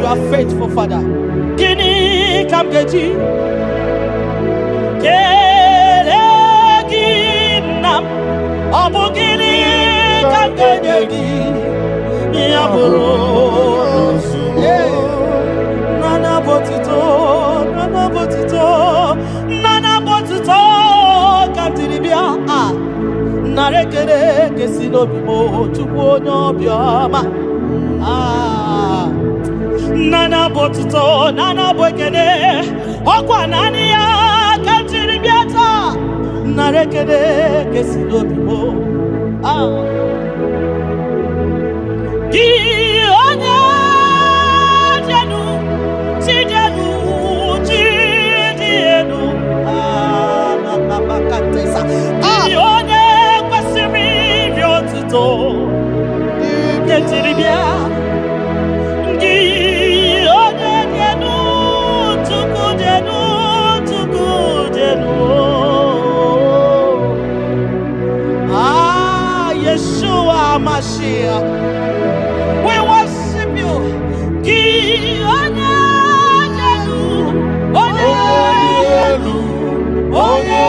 You are faithful, Father. Gịnị ka m ga-eji kelee gị, nna m? Ọ bụ gịnị ka m ga-enye gị? Ya bụrụ nana bụ otuto, nana bụ otuto, nana bụ otuto ka m jiri bịa. A nara ekele kesi n'obi m, Chukwu onye obiọma. Ah, nana bụ otuto, nana bụ ekele, ọkwa naanị ya ka m jiri bịa taa. Nara ekele kesi n'obi m. Ah. Gị onye dị elu, chi dị elu, chi dị elu. Ah, ma, katesa. Gị onye kwesịrị iri otuto nke jiri bịa. Gị onye dị elu, Chukwu dị elu, Chukwu dị elu. Ah, Yeshua Mashiach. We worship you. Gị onye dị elu, onye dị elu, onye